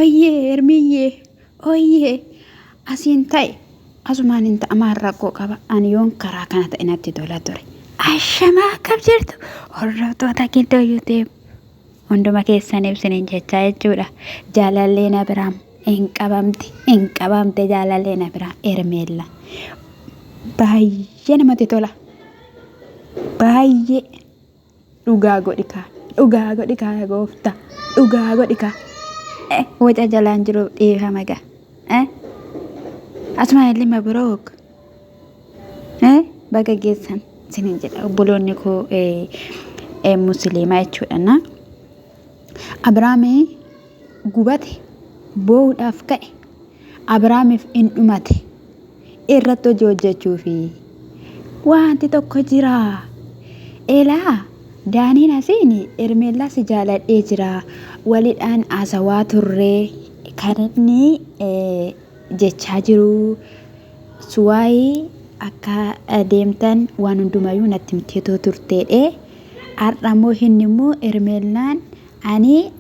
Oyyee Ermiyyee oyyee asiin ta'e asumaan hin ta'a maal rakkoo qaba ani yoon karaa kana ta'e natti tola ture. Ashamaa akkam jirtu hordoftoota Gildoo YouTube hunduma keessan ibsiniin jechaa jechuudha. Jaalalleen Abiraam hin qabamti hin qabamte jaalalleen Abiraam Ermeella. Baay'ee namatti tola. Baay'ee. Dhugaa godhi kaa. Dhugaa godhi kaa yaa gooftaa. Dhugaa godhi kaa. Eh, waca jalaan jiru dhiifama gaa. Eh? Asuma illee mabrook. Eh, baga geessan sinin jedha obboloonni koo eh, eh, musliimaa jechuudha na. Abiraamii gubate boo'uudhaaf ka'e. Abiraamiif in dhumate. Irratti hojii hojjechuufi wanti tokko jira. Elaa Daaniin asiin Ermeellaa si jaaladhee jira. Walidhaan haasawaa turree kan inni jechaa jiru suwaayii akka deemtan waan hundumayyuu natti himteetoo turteedhe. Har'a immoo inni immoo Ermeellaan Ani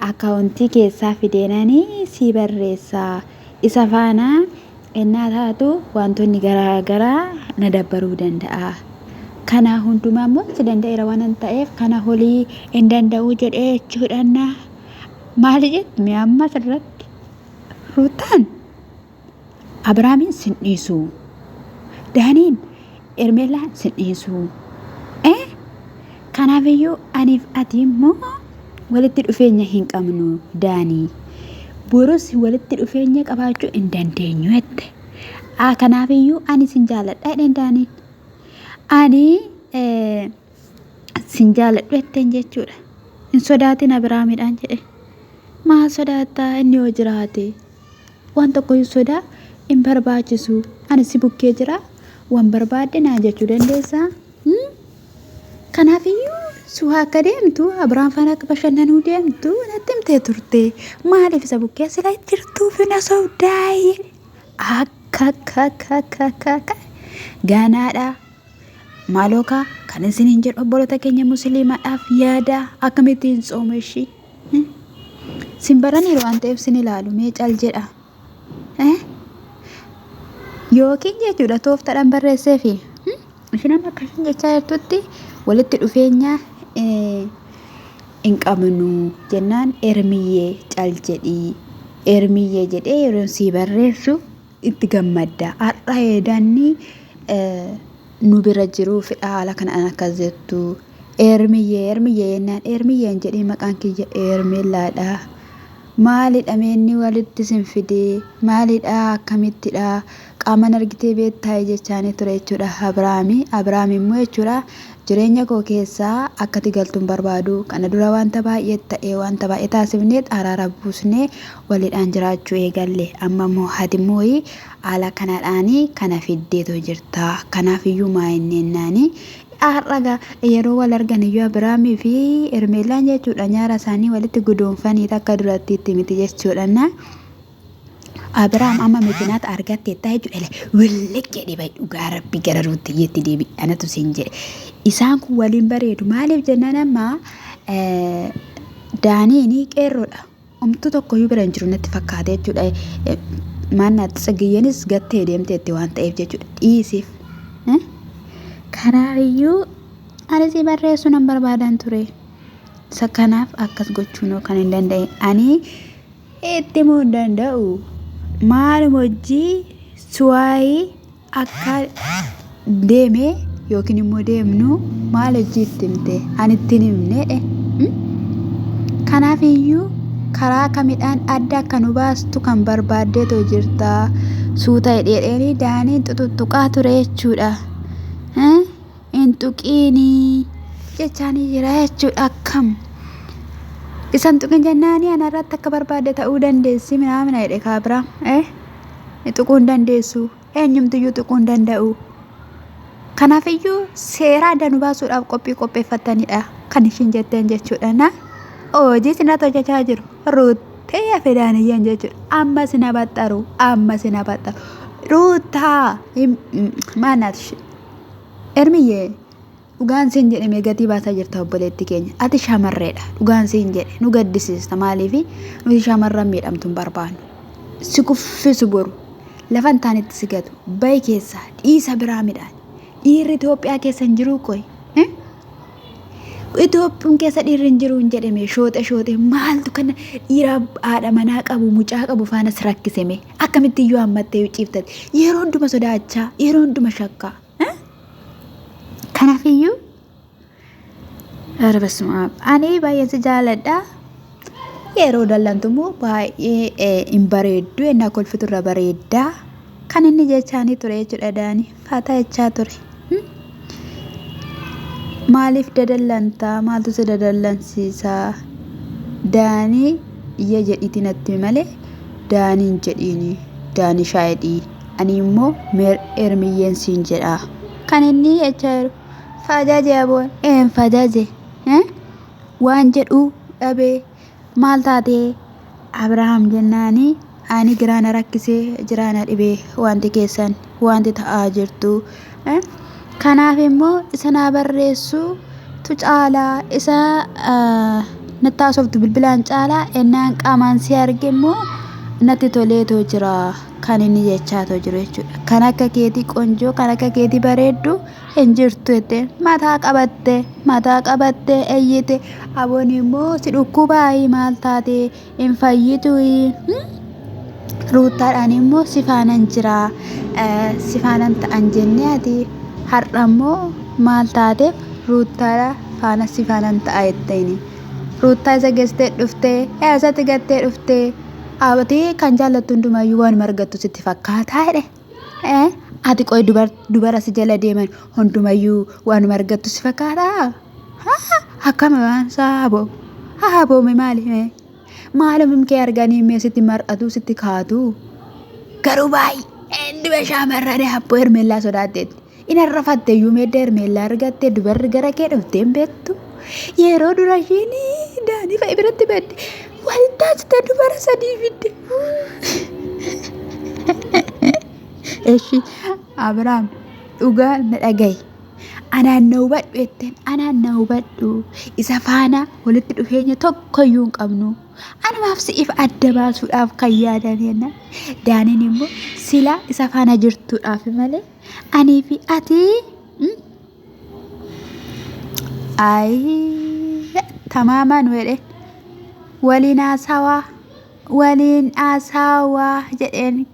akkaawontii keessaa fideenani sii barreessa. Isa faana ennaa taatu waantonni garaa garaa na dabbaruu danda'a. Kana hundumaa immoo si danda'eera waanan ta'eef kana holii hin danda'u jedhee jechuudhaan maali jettu mee amma asirratti Ruutaan Abrahaamiin sin dhiisu. Daaniin Ermeellaan sin dhiisu. Eh? Kanaafiyyuu aniif ati immoo walitti dhufeenya hin qabnu Daanii. Borus walitti dhufeenya qabaachuu hin dandeenyu jette. Ah, kanaafiyyuu ani sin jaaladha jedheen Daaniin. Ani eh, sin jaaladhu jetteen jechuudha. Hin sodaatin Abiraamidhaan jedhe. Maal sodaattaa inni yoo jiraate? Waan tokkoyyuu sodaa hin barbaachisu. Ani si bukkee jira. Waan barbaadde naan jechuu dandeessa. Kanaafiyyuu suhaa akka deemtu Abiraam faana akka bashannanuu deemtu natti himtee turte. Maaliif isa bukkee sila jirtuuf na sobdaayi? Akka akka akka akka akka akka ganaadha. Maaloo kaa kan isiniin jedhu obboloota keenya musliimaadhaaf yaada akkamitti hin tsooma ishii. Sin baraniiru waan ta'eef sin ilaalu mee cal jedha. Yookiin jechuudha tooftaadhaan barreesseefi ishin amma akka ishin jechaa jirtutti walitti dhufeenya hin qabnu jennaan ermiyyee cal jedhii ermiyyee jedhee yeroo sii barreessu itti gammadda. Har'a eedanni nu bira jiru fedha haala kanaan akkas jettu. Ermiyyee ermiyyee jennaan ermiyyee hin jedhiin maqaan kiyya ermeellaadha. Maalidha meenni walitti isin fidee maalidha akkamittidha qaaman argitee beektaayi jechaanii ture jechuudha Abiraami. Abiraam immoo jechuudha jireenya koo keessaa akkati galtu hin barbaadu. Kana dura wanta baay'ee ta'e wanta baay'ee taasifneet araara buusnee walidhaan jiraachuu eegalle. Amma immoo ati immoo haala kanadhaan kana fiddeetoo jirta. Kanaaf iyyuu maa inni ennaani har'a gaa yeroo wal argan iyyuu Abiraamii fi Hermeellaan jechuudha nyaara isaanii walitti guduunfanii takka durattiitti miti jechuudha. Na Abiraam amma mikinaata argatteetta jechuudha. Williq jedhi bahi dhugaa rabbi gara ruuttiyyeetti deebi anatu siin jedhe. Isaan kun waliin bareedu maaliif jennaan amma Daaniin qeerroodha. Omtuu tokkoyyuu bira hin jiru natti fakkaate jechuudha. Maannaatti tsiggiyyenis gattee deemteetti waan ta'eef jechuudha. Dhiisiif. Kanaafiyyuu ani si barreessuu nan barbaadan ture. Isa kanaaf akkas gochuun kan hin danda'e. Ani itti himuu hin danda'u. Maaluma hojii suwaayii akka deeme yookiin immoo deemnu maal hojii itti himte ani itti hin himne kanaaf iyyuu karaa kamidhaan adda akka nu baastu kan barbaaddeetoo jirta suuta hidheedheeni daaniin xuxuxuqaa ture jechuudha hin tuqiinii jechaanii jira jechuudha akkam isan tuqin jennaanii anarratti akka barbaadde ta'uu dandeessi minaamina jedhe kaabira eh tuquu hin dandeessu eenyumtiyyuu tuquu hin danda'u. Kanaafiyyuu seera adda nu baasuudhaaf qophii qopheeffattanidha kan ishiin jetteen jechuudha. Na hojii sinatti hojjechaa jiru ruuttee hafe daaniyyeen jechuudha. Amma sin abaxxaru amma sin abaxxaru ruuttaa maanaat ishee ermiyyee. Dhugaan siin jedhame gatii baasaa jirta obboleetti keenya. Ati shamarreedha. Dhugaan siin jedhe nu gaddisiista maaliif nuti shamarran miidhamtu hin barbaannu. Si kuffisu boru lafa hin taanetti si gatu. Bahi keessaa dhiisa biraa midhaan. Dhiirri Itoophiyaa keessa hin jiruu qoy. Itoophiyaan keessa dhiirri hin jiru hin jedhame shooxe shooxe maaltu kana dhiira haadha manaa qabu mucaa qabu faana si rakkiseme akkamitti iyyuu hammattee ciiftate yeroo hunduma sodaachaa yeroo hunduma shakkaa. Kanaafiyyuu ኧረ በስመ አብ ani baay'een si jaaladha. Yeroo dallantu immoo baay'ee hin bareeddu ennaa kolfitu irra bareeddaa. Kan inni jechaanii ture jechuudha Daanii fataa jechaa ture. Maaliif dadallantaa maaltu si dadallansiisaa? Daanii iyya jedhiitii natti himi malee Daanii hin jedhiini Daanii shaayidhii ani immoo Ermiyyeen siin jedha. Kan inni jechaa jiru fajaje aboon een fajaje waan jedhu dhabee maal taatee Abrahaam jennaani ani giraa na rakkisee jiraa na dhibee wanti keessan wanti ta'aa jirtu. Kanaaf immoo isa naa barreessu tu caalaa isa natti haasoftu bilbilaan caalaa ennaan qaamaan si arge immoo natti toleetoo jira kan inni jechaatoo jiru jechuudha. Kan akka keetii qonjoo kan akka keetii bareeddu hin jirtu jettee mataa qabatte mataa qabatte eeyyite aboon immoo si dhukkubaayii maal taate hin fayyituyi. Ruuttaadhaan immoo si faanan jira si faanan ta'an jennee ati har'a immoo maal taateef ruuttaadha faana si faanan ta'a jetteeni. Ruuttaa isa geessitee dhuftee eessatti gattee dhuftee ati kan jaallattu hundumayyuu waanuma argattu sitti fakkaataa jedhe. Ati qoy dubara si jala deeman hundumayyuu waanuma argattu si fakkaataa? Akkama waan isaa haboo haboome maali? Maalumim kee arganii mee sitti mar'atu sitti kaatu. Garuu baay'een diba shaamarranii abboo Hermeellaa sodaatteetti. In arrafatte iyyuu meedda Hermeellaa argatte dubarri gara kee dhuftee hin beektu. Yeroo dura ishiin Daanii fa'i biratti badde. Walitti taasiste dubara sadii fidde. Eshi Abiraam dhugaa na dhagahi. Anaan na hubadhu jetteen anaan na hubadhu isa faana walitti dhufeenya tokkoyyuu hin qabnu. Anumaaf si'iif adda baasuudhaaf kan yaadan jennaan. Daaniin immoo silaa isa faana jirtuudhaaf malee anii fi ati ayii tamaamaan jedheen waliin haasawaa waliin haasawaa jedheen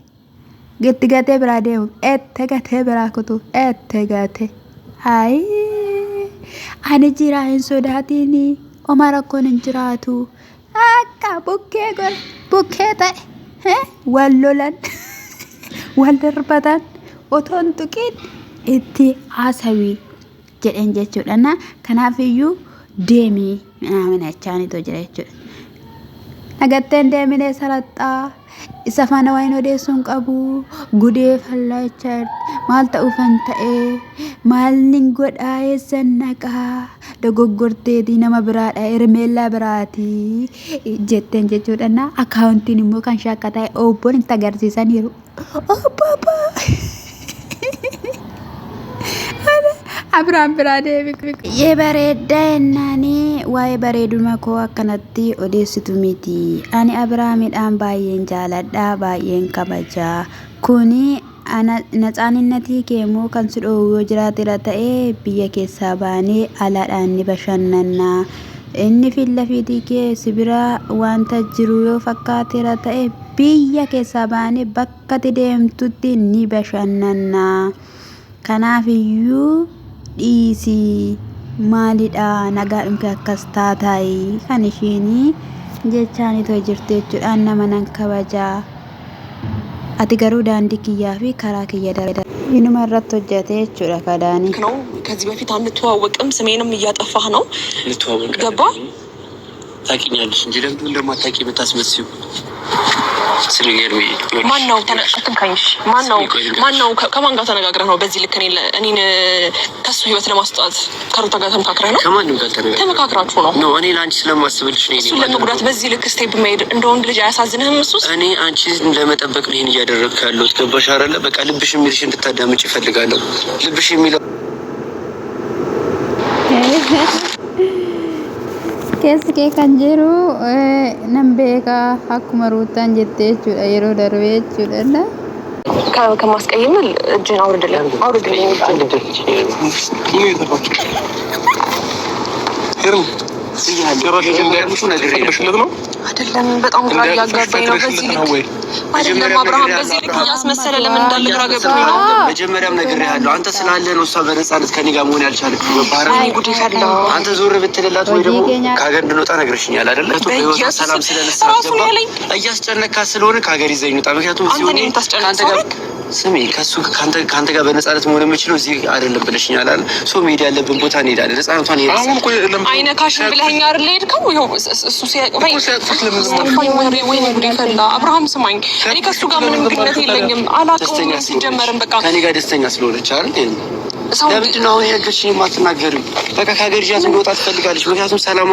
Itti gatee biraa deemu. Itti gatee biraa kutu. Itti gate. Ayii. Ani jiraa hin sodaatiini. Oma rakkoon hin jiraatu. Akka bukkee gol bukkee ta'e. Wal lolan. Wal darbatan. Otoo hin tuqiin itti haasawii jedheen jechuudha. Na kanaaf iyyuu deemii minaamin achaanitu jira jechuudha. Nagatteen deeminee salaxxaa isa faana waan hin odeessuu hin qabu gudee fallaa jechaa jirti. Maal ta'uufan ta'ee maalin godhaa eessan naqaa dogoggorteetii nama biraadha hermeellaa biraatii jetteen jechuudha. Na akkaawuntiin immoo kan ishee akka ta'e obboon itti agarsiisaniiru. Obbo obbo. Abiraam biraa deebi. Yee bareedda jennaani waa'ee bareeduma koo akkanatti odeessitu miti. Ani Abiraamidhaan baay'een jaaladha, baay'een kabaja. Kuni natsaaninnatii kee immoo kan si dhoowwu yoo jiraatera ta'e biyya keessaa baanee alaadhaan ni bashannanna. Inni fiillafiitii kee si bira wanta jiru yoo fakkaatera ta'e biyya keessaa baanee bakka ati deemtutti ni bashannanna. Kanaaf iyyuu dhiisi maalidha nagaadhumti akkas taataayi kan ishiin jechaanitoo jirtu jechuudha nama nan kabaja ati garuu daandii kiyyaa fi karaa kiyya darba inuma irratti hojjate jechuudha kadaanii. ነው ከዚህ በፊት አንተዋወቅም። ስሜንም እያጠፋህ ነው። እንተዋወቃለን። ገባ ታውቂኛለሽ እንጂ ለምንድን እንደማታውቂ የምታስመስዪው? ስሚኝ ኤርሚ፣ ማን ነው አትንካኝ። እሺ ማን ነው ማን ነው? ከማን ጋር ተነጋግረህ ነው በዚህ ልክ እኔን ከሱ ህይወት ለማስጣት ከሩታ ጋር ተመካክረህ ነው? ከማንም ጋር ተነጋግረህ ተመካክራችሁ ነው? No እኔ ለአንቺ ስለማስብልሽ ነው። እሱን ለመጉዳት በዚህ ልክ step መሄድ እንደ ወንድ ልጅ አያሳዝንህም? እሱስ እኔ አንቺን ለመጠበቅ ነው ይሄን እያደረግክ ያለሁት። ገባሽ አይደለ? በቃ ልብሽ የሚልሽ እንድታዳምጭ እፈልጋለሁ። ልብሽ የሚለው Keessi kee kan jiru nan beekaa akkuma Ruuttaan jettee jechuudha yeroo darbee jechuudha. ከማስቀየም እጅን አውርድልኝ፣ አውርድልኝ። ነው አይደለም፣ በጣም ግራ እያጋባኝ ነው። በዚህ ልክ አይደለም አብርሃም፣ በዚህ ልክ እያስመሰለ ለምን እንዳለ ግራ ገብቶኝ ነው። መጀመሪያም ነግሬሃለሁ። አንተ ስላለ ነው እሷ በነፃነት ከኔ ጋር መሆን ያልቻለችው። ጉድ ፈላ። አንተ ዞር ብትልላት ወይ ደግሞ ከሀገር እንድንወጣ ነግረሽኛል አይደለ? ሰላም ስለነሳ እያስጨነካት ስለሆነ ከሀገር ይዘኝ ውጣ። ምክንያቱም ከአንተ ጋር ስሚ ከሱ ከአንተ ጋር በነፃነት መሆን የምችለው እዚህ አይደለም ብለሽኛል አይደል? So መሄድ ያለብን ቦታ እንሄዳለን። ነፃነቷን አይነካሽም ብለኸኝ አይደል የሄድከው? ይኸው እሱ ሲያቅፈኝ ወይኔ ጉዴ ፈላ። አብርሃም ስማኝ፣ እኔ ከእሱ ጋር ምንም ግንኙነት የለኝም። አላውቀውም ሲጀመርም በቃ ከእኔ ጋር ደስተኛ ስለሆነች አይደል? ለምንድን ነው አሁን የነገርሽኝ የማትናገሪው? በቃ ከሀገር ይዣት እንድወጣ ትፈልጋለች። ምክንያቱም ሰላም